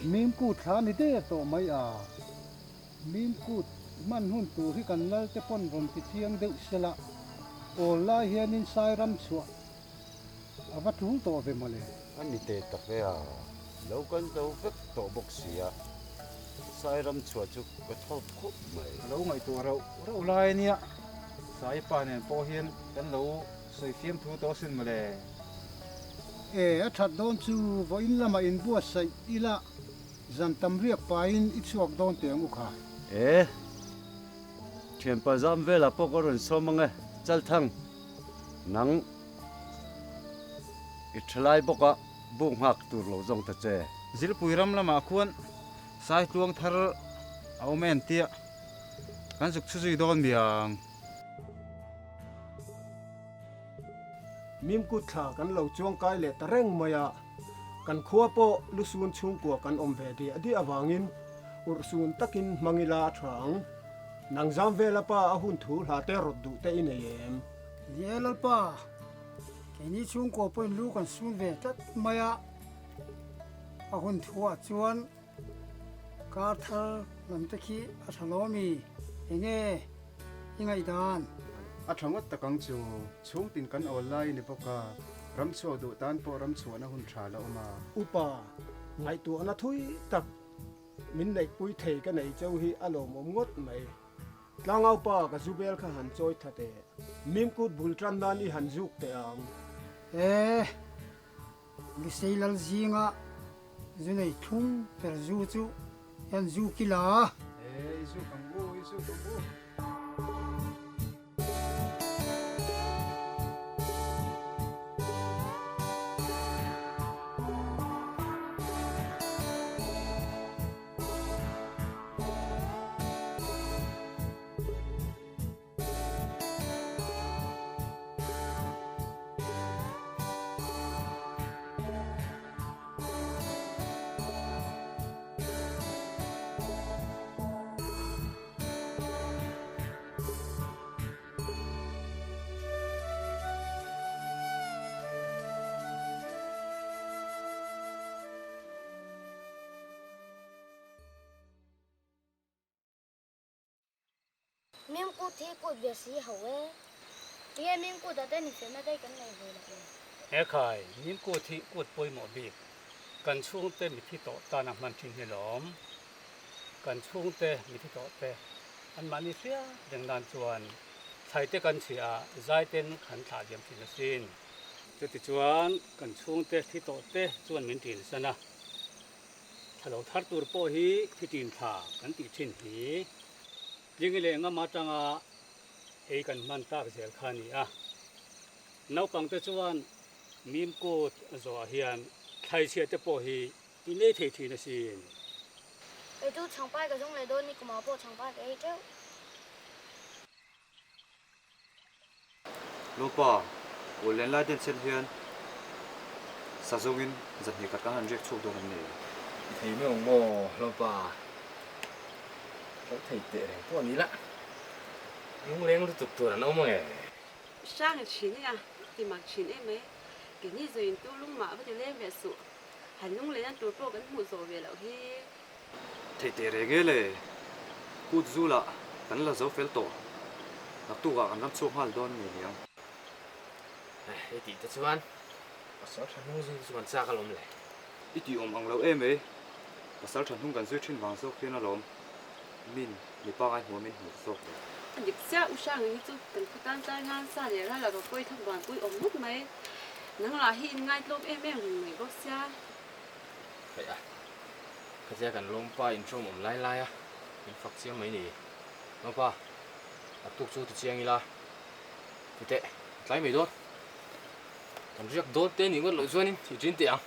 Mimkut thla ni der tawh mai a, Mimkut hman hun tur hi kan lal te pawn rawn ti chiang deuh sela, awl lai hianin Sairam chhuah a va tul tawh ve mawle. A ni teh tak e a, lo kan zo vek tawh bawk si a, Sairam chhuah chu ka thawp khawp mai. A lo ngaihtuah rauh rauh lai a nia, Saipa nen pawh hian kan lo sawi fiamthu tawh asin mawle. E, a that dawn chu vawiin lamah inbuatsaih ila zan tam riak pahin i chhuak dawn teh ang u kha. E, thianpa zam velah pawh ka rawn sawm ang e, Chalthang, nang i thalai bawk a, buk nghak tur lo zawng ta che. Zilpui ram lamah khuan Saitluang thar a awm em tia kan zuk chhu zui dawn miang. Mimkut thla kan lo chuangkai leh ta reng mai a, kan khua pawh lusun chhungkua kan awm ve diah diah avangin urhsun takin hmang ila a tha ang. Nang zam vela pa a hun thu hla te rawt duh te i nei em? Ni e Lalpa, keini chhungkua pawhin lu kan sun ve tlat mai a, a hun thuah chuan Kar thar lam te khi a tha lo ami? Enge i ngaihdan? A tha ngawt tak ang chu, chhungtin kan awl lai a ni bawk a, ram chhuak duh tan pawh ram chhuahna hun tha la awm a. Upa, ngaihtuahna thui tak min neihpui thei ka nei cheu hi a lawmawm ngawt mai. Tlangaupa ka zu bel kha han chawi tha teh. Mimkut bul tan nan i han zuk teh ang. E. Lusei lal zinga zu nei thlum per zu chu hian zu kila a. E, i zuk ang u, i zuk ang u. Mim kut hi kut ve si ho e. Tinge mim kut ah te nihfiahna daih kan nei ve loh le. He khai, mim kut hi kut pawimawh bik. Kan chhungte mithi tawh tana hman thin hi lawm. Kan chhungte mithi tawh te anmahni hriat reng nan chuan thlai te kan chhiah a, zai ten kan thlah diam thin asin. Chutichuan kan chhungte thi tawh te chuan min tin san a. Thla lo thar tur pawh hi thi tin thla kan tih thin hi. Tlingi leh ngam atanga ei kan hman tak zel kha a ni a. Naupangte chuan mim kut zawhah hian thlaichhiah te pawh hi i nei thei thin asin. Kei chu chhangpai ka zawng leh dawn ni kumah pawh chhangpai ka ei teuh. Lawpa, aw len lai den sen hian sa zawngin zahnih khat kan han riak chhuak dawn em ni? I thei mai ang maw, Lawpa? Lo thei teh reng pawh a ni lah. Lungleng lutuk tur an awm ang e. Hrang i thin nia, ti mak thin em mai. Keini zawin tu lung mah va ti leng ve suh. Han lunglen a tur pawh kan hmuh zawh ve loh hi. Thei teh reng e le, kut zulah kan la zo fel tawh, naktukah kan ram chhuak nghal dawn ngei niang. Hei tih te chuan pasal tha hnung zui chu kan chak alawm le. I tih awm ang lo em ei, pasal tha hnung kan zui thin vang zawk hian alawm min mi pangai hmuh min hmuh zawk le. A dik chiah u Hrang hi chu kan khaw tan tlai nan sa leh ral a rawpawi thak van pui awm ngawt mai. Nang lah hi in ngaitlawm em em reng mai bawk sia. Hei a. Khatia kan lawmpa intawm awm lai lai a, min fak chiang mai ni. Lawmpa, a tuk chu ti chiang ila, ti teh, a tlai mai dawn. Kan riak dawn te nih ngawt loh chuanin i ṭin teh ang.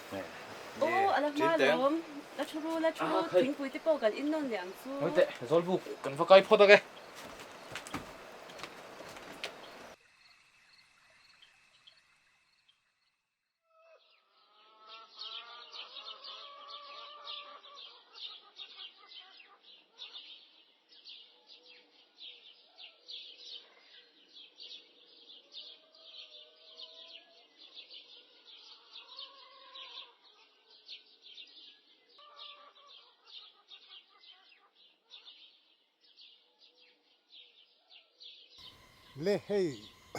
Aw, a la hma lawm. La thu ru, la thu ru, thingpui te pawh kan innawn leh ang chu. Ngawi teh, Zawlbuk, kan va kai phawt ang e. Le hei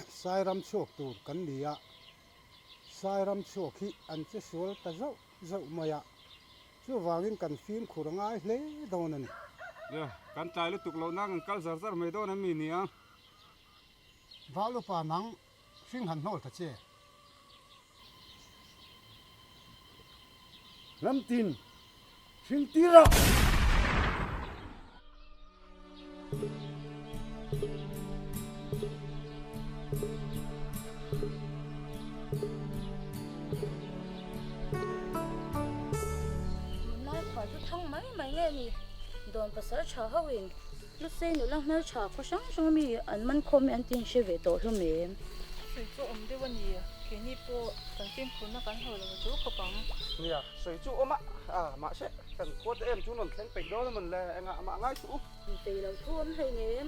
Sairam chhuak tur kan ni a, Sairam chhuak hi an che sual ta zauh zauh mai a, chuvangin kan fimkhur a ngai hle dawn a ni. Le, kan tlai lutuk loh nan kan kal zar zar mai dawn a mi nia. Val upa nang hring han hnawl ta che. Lamtin hring tir rawh! Tunlai khua chu thang mai mai nge ni? Dawn pasal tha ho in Lusei nula hmeltha khaw hrang hrang ami an man khawm hi an ti inhre ve tawh hlawm em? Sawi chu awm deuh a ni, keini pawh kan fimkhurna kan hlo lo chu khawp ang. Nia, sawi chu awm a, mahse kan khua te em chu rawn thleng peih dawn a mawn le, engah mah ngai suh u. Peih lo thu awm hlei nem,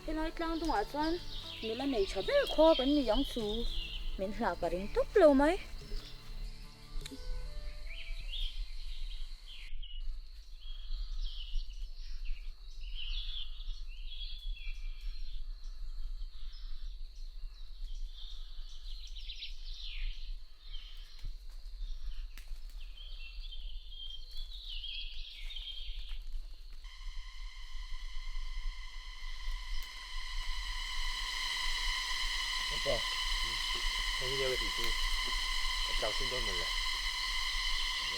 helai tlang dungah chuan nula nei tha ber khua kan ni ang chu, min hlah ka ring tawp lo mai. Opa, hei hi ka tih chu ka chau sin dawn mawlh le.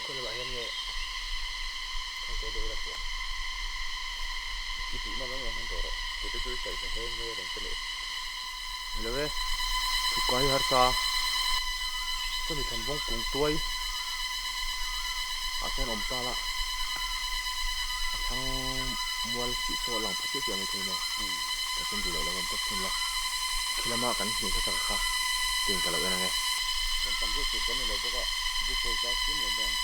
Khaw lamah hian nge kan sawi deuh ila hria. I tih hman ang ang hian tawh rawh. Tute chu i sawi sa hle mai reng che ni. Ni lo e, thukka hi harsa chumi thlanvawng kung tuai ah chuan awm ta la a thlang mual tih saw a lang pha chiah chiah mai thei maw tah chuan duh loh lo awm tawp thung la khi lama kan hmuh hmasa kha tiin ka lo en ang e. Rawn tam zet tur kan ni lo bawk a, book pawh zau chiam lo mai ang.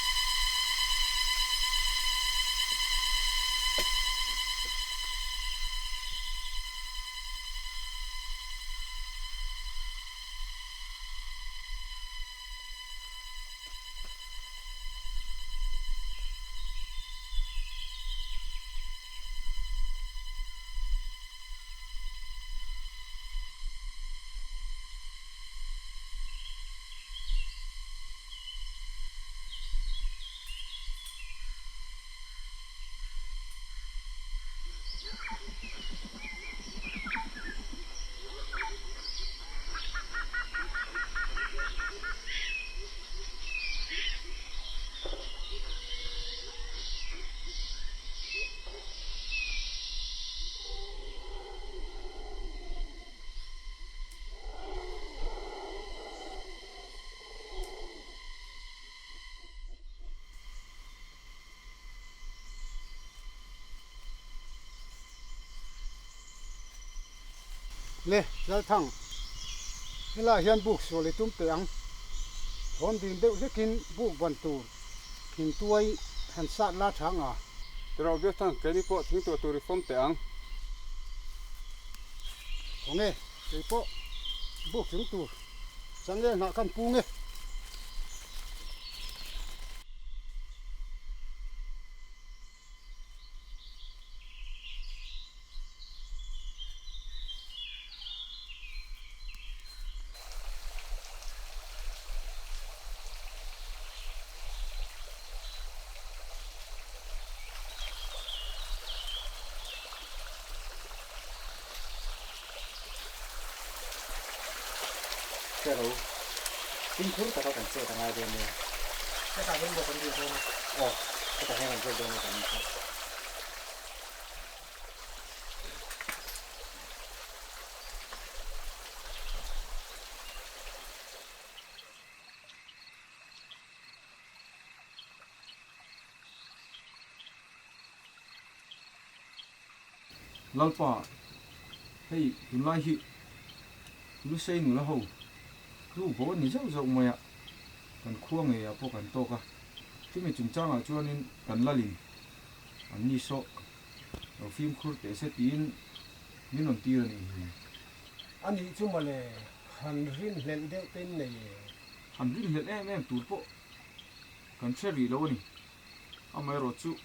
Le, Lalthang, helaiah hian buk sual i tum teh ang. Thawm ding deuh hlekin buk ban tur thing tuai han sat la tha nga. Tiraw Biathang, keini pawh thing tuah tur i fawm teh ang. Khawnge, kei pawh buk chung tur changel hnah khan pung e. Hre lo, fimkhur taka kan chet a ngai dawn nia. Hetah hian bawk an riak dawn a. Aw, hetah hian kan riak dawn a kan ni kha. Lalpa, hei tunlai hi Lusei nula ho ru bo a ni zauh zauh mai a, kan khua ngeiah pawh kan tawk a, chumi chungchangah chuanin kan lalin an ni sawh lo fimkhur teh se tiin min rawn tir a nih hi. A nih chu mawle, han rinhlelh deuh te in nei e. Han rinhlelh em em tur pawh kan hre rih lo a ni. Amaherawh chu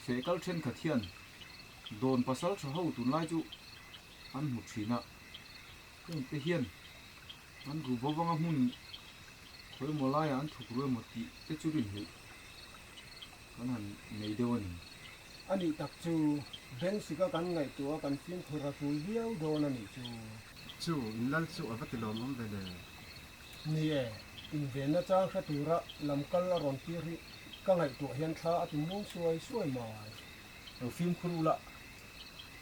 feh kal thenkhat hian dawn pasal tha ho tunlai chu an hmu thin a. Heng te hian an ru bo vanga hmun khawi emaw laiah an thuk ru emaw tih te chu rinhlelh kan han nei deuh a ni. A nih tak chu Bensika kan ngaihtuah a kan fimkhur a tul viau dawn a nih chu. Chu in lal chu a va ti lawmawm ve le. Ni e, invenna chang hre tura lam kal a rawn tir hi ka ngaihtuah hian thla a ti muang suai suai mai. Lo fimkhur ula,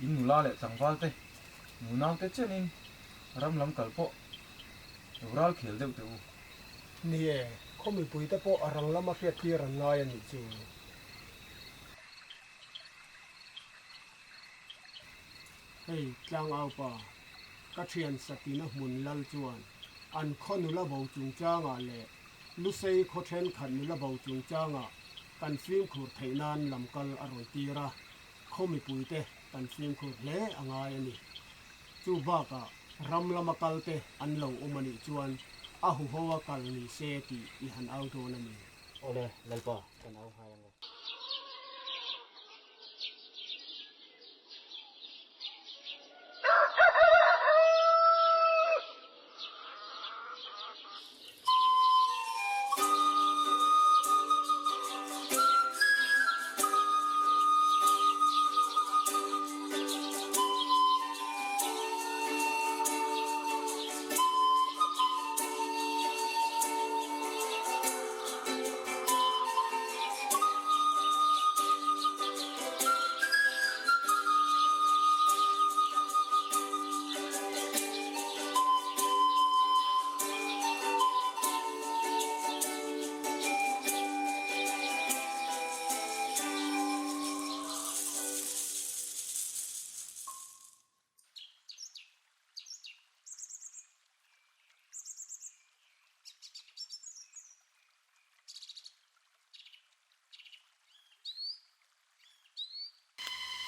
in nula leh tlangval te, nunau te chenin ram lam kal pawh lo ral khel deuh teh u. Ni e, khaw mipui te pawh a rang lama hriat tir an ngai a nih chu. Hei, tlangaupa, ka thian Satina hmun lal chuan an khaw nula bo chungchangah leh Lusei khaw thenkhat nula bo chungchangah kan fimkhur theih nan lam kal a rawn tir a, khaw mipuite kan fimkhur hle a ngai a ni. Chu bakah ram lama kalte an lo awm a nih chuan a huho a kal ni se tih i han au dawn a ni. Awle, Lalpa, kan au nghal ang e.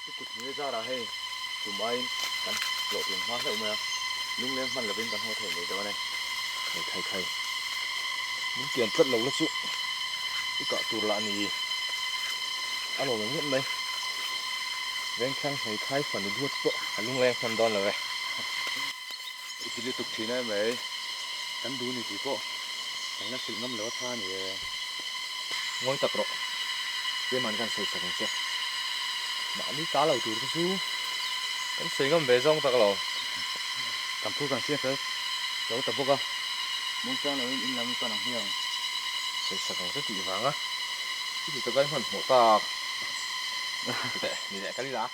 I kut hmui zarah hei tum aiin kan hlawhtlin hma hleuh mai a, lungleng hman lovin kan haw thei mai dawn e. Khai khai khai, min kian tlat lo la chu i kah tur lah ni a lawm ang ngawt mai. Vengthlang hmeikhai fanu duat pawh a lungleng hman dawn lo e. I ti lutuk thin em mai, kan duh ni tih pawh kan la hrilh ngam lo a tha a ni e. Ngawi tak rawh, keimahni kan sawi sak ang che. Mahni ta lo tur te chu kan sawi ngam ve zawng tak lo. Kan phur kan siam fel lo ta bawk a. Muangchang loin in lam i pan ang hiang. Sawi sak ang che tih vanga i ti tak a i hmanhmawh tak. Teh, ni leh kal ila.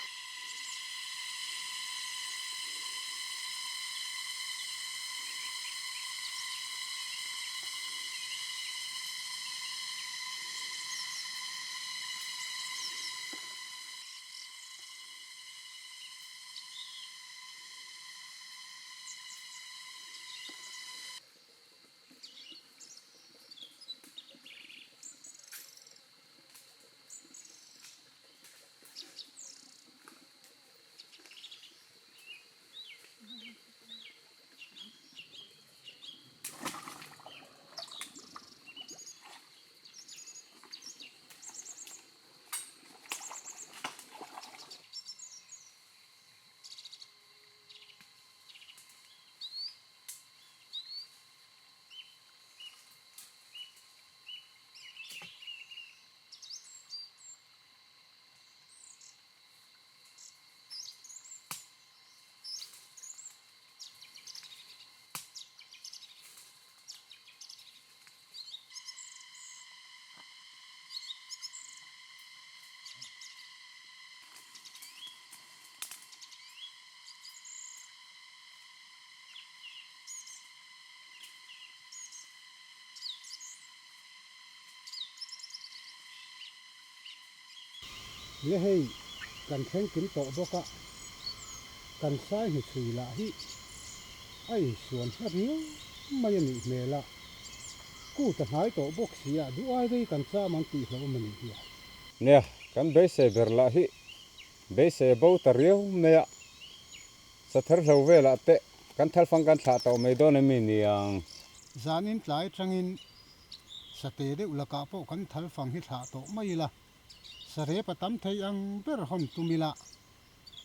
Le hei, kan thleng kim tawh bawk a, kan sai hnuchhui lah hi a insuan hla riau mai a nih hmel a, kut a hnai tawh bawk si a, duh ai rei kan cham ang tih hlauhawm a nih hi a. Nia, kan beisei ber lah hi beisei a bo ta riau mai a, Sathar hlo velah te kan thalfang kan thlah tawh mai dawn em mi niang? Zanin tlai atangin sate deuh lakah pawh kan thalfang hi thlah tawh mai ila, sarep a tam thei ang ber hawn tum ila,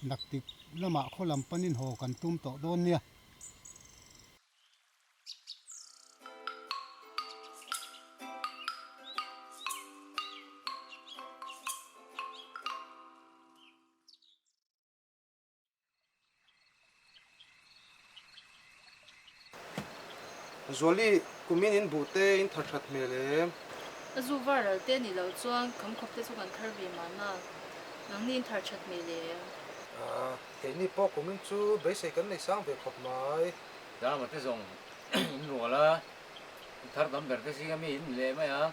naktik lamah khaw lam panin haw kan tum tawh dawn nia. Zuali, kumin in buh te in thar that hmel em? A zu var ral te nih loh chuan kham khawp te chu kan thar ve mahna. Nangni in thar that hmel em? A, keini pawh kumin chu beisei kan nei sang ve khawp mai. Dama te zawng in rual a, in thar tam ber te zinga mi in leh mai a.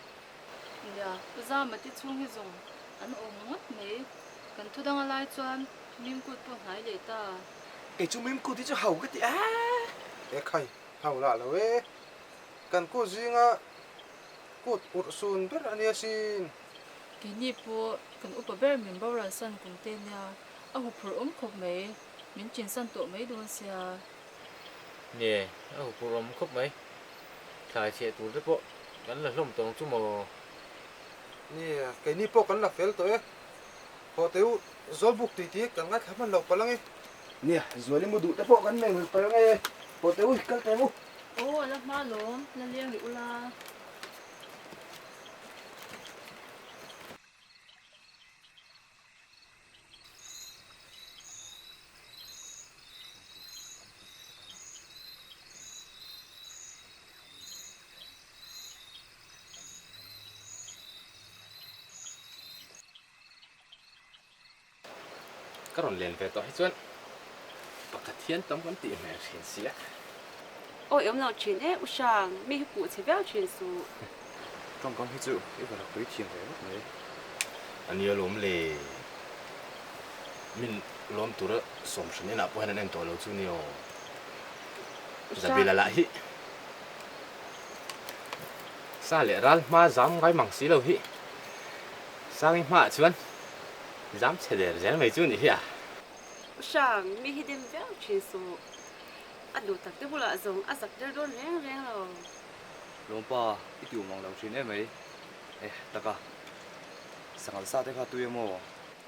Nia, Pu Zama te chhung hi zawng an awm ngawt mai. Kan thu dang a lai chuan Mimkut pawh hnai leh ta. Kei chu Mimkut hi chu ho ka ti a. E khai, ho lah lo e. Kan kut zinga kut urh sun ber a nia sin. Keini pawh kan upa ber min boral san kum te nia, a huphurh awm khawp mai, min chinsan tawh mai dawn sia. Nie, a huphurh awm khawp mai. Thlai chhiah tur te pawh kan la hlawm tawng chu maw? Nie, keini pawh kan la fel tawh e. Haw teh u, Zawlbuk tih tih kan ngaithla hman lo palh ang e. Nia, Zuali mu duh te pawh kan nei hmel palh ang e. Haw teh u, kal teh u. Aw, a la hma lawm, la leng rih ula. Ka rawn len ve tawh hi chuan pakhat hian tam kan tih hmel thin si a. Awi awm lo thin e, U Hrang, mi hi puh chhe viau thin suh. Tawngkam hi chu i va la pui thiam ve ngawt mai. A nia lawm le, min lawm tura sawm hran inah pawh hian an en tawh lo chu ni aw. Zabila lah hi sa leh ral hma zam ngai mang si lo hi. Sangi hmaah chuan zam chhe der zel mai chu nih hi a. U Hrang, mi hi dem viau thin suh. A duh tak te bulah zawng a zak der dawn reng reng lo. Lawmpa, i ti awm ang lo thin em mai. Eh, taka. Sanghal sa te kha tui em aw?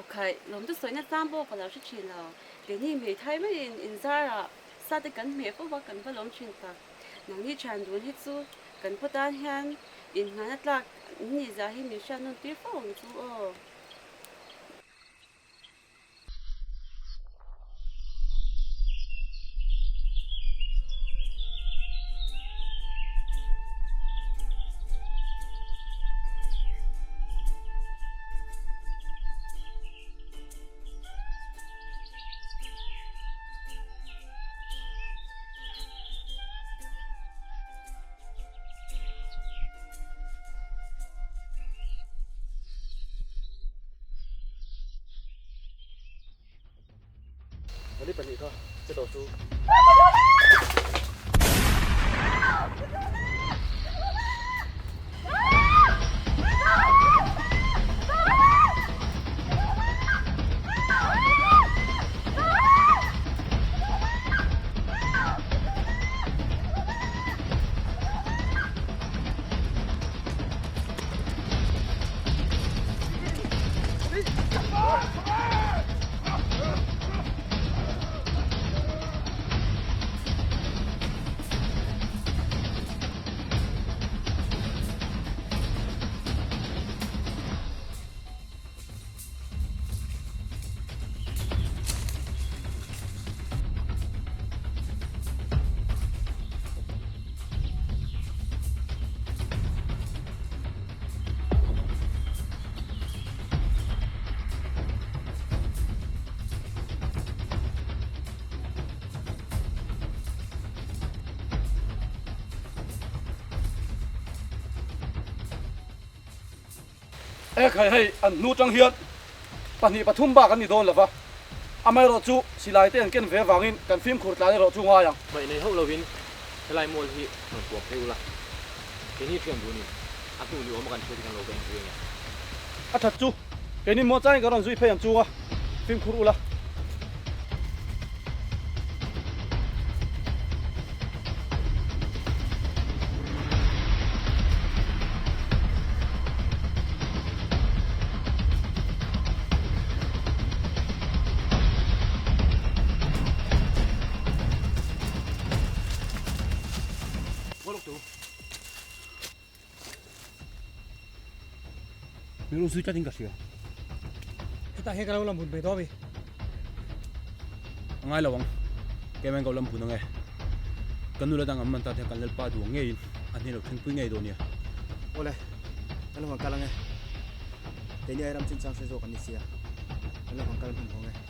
Aw khaih, lawm chu sawina tlang pawh ka lo hre thin lo. Keini hmeithai maiin inzarah sa te kan hmeh fo va kan va lawm thin tak. Nangni thian dun hi chu kan khaw tan hian inngahna tlak ni zah hi min hriat nawn tir fo ang chu aw. E khai hei an hnu tang hian pahnih pathum bak an ni dawn lova, amaherawh chu silai te an ken ve avangin kan fimkhur tlan erawh chu ngai ang. Hmaih nei hauh lovin helai mual hi rawn puam phei ula, keini thian dunin a hnu ni awm a kan hriat hi kan lo va inzui ang e. A that chu keini mual changin kan rawn zui phei ang chunga fimkhur ula. Min rawn zui tlat in ka hria. Hetah hian ka lo lam hun ve dawn a mi. A ngai lo ang. Keimah in ka lo lam hun ang e. Kan nula dang an man ta te kan Lalpa duang ngeiin an hne lo thlengpui ngei dawn nia. Awle, kan lo han kal ange. Keini ai ram chinchang hre zawk an ni sia, kan lo han kal hmanhmawh ange.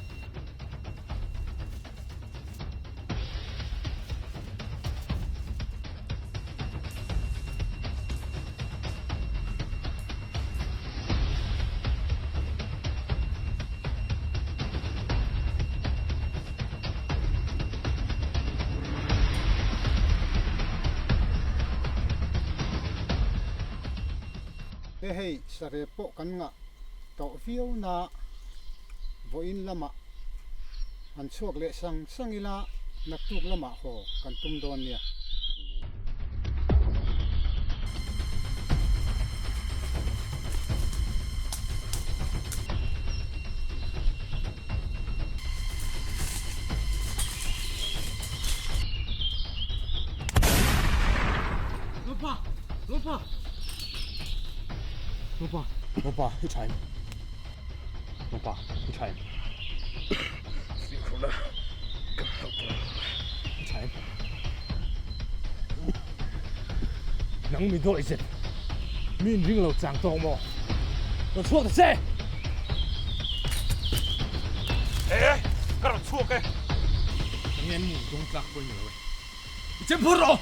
He hei sarep pawh kan ngah tawh viau na vawiin lamah han chhuak leh sang sang ila naktuk lamah haw kan tum dawn nia. Lopa! Lopa! Lopa! Lopa, i tha em? Lopa, i tha em? Fimkhurna ka hlauh tawh lo. I tha em? Nang mi dawih zet, mi inring lo chang tawk maw? Rawn chhuak ta che! E, ka rawn chhuak e. Ka ngen mu dawng tlak pawh i ni lo e. I chem phur rawh!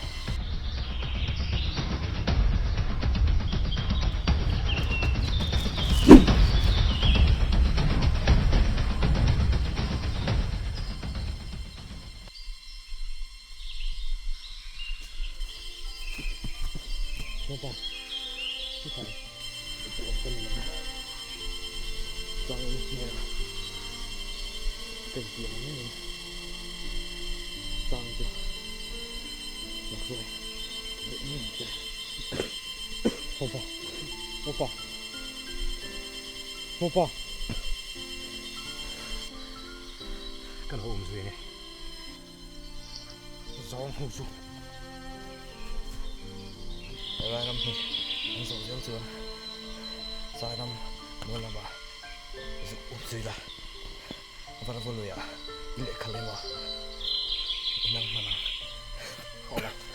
Papa, i tha i ti awm ka ni lo Chang in hmel ka inti ang ngeiin Chang chu la hruai leh ngei ang che. Papa, papa, papa. Ka lo awm zui ange. Zawng ho chu Helai ram hi an zawh zel chuan Sairam mual lamah zuk up zui la, Varavaluiah i lehkha lem a, i nang hman ang. Haw la.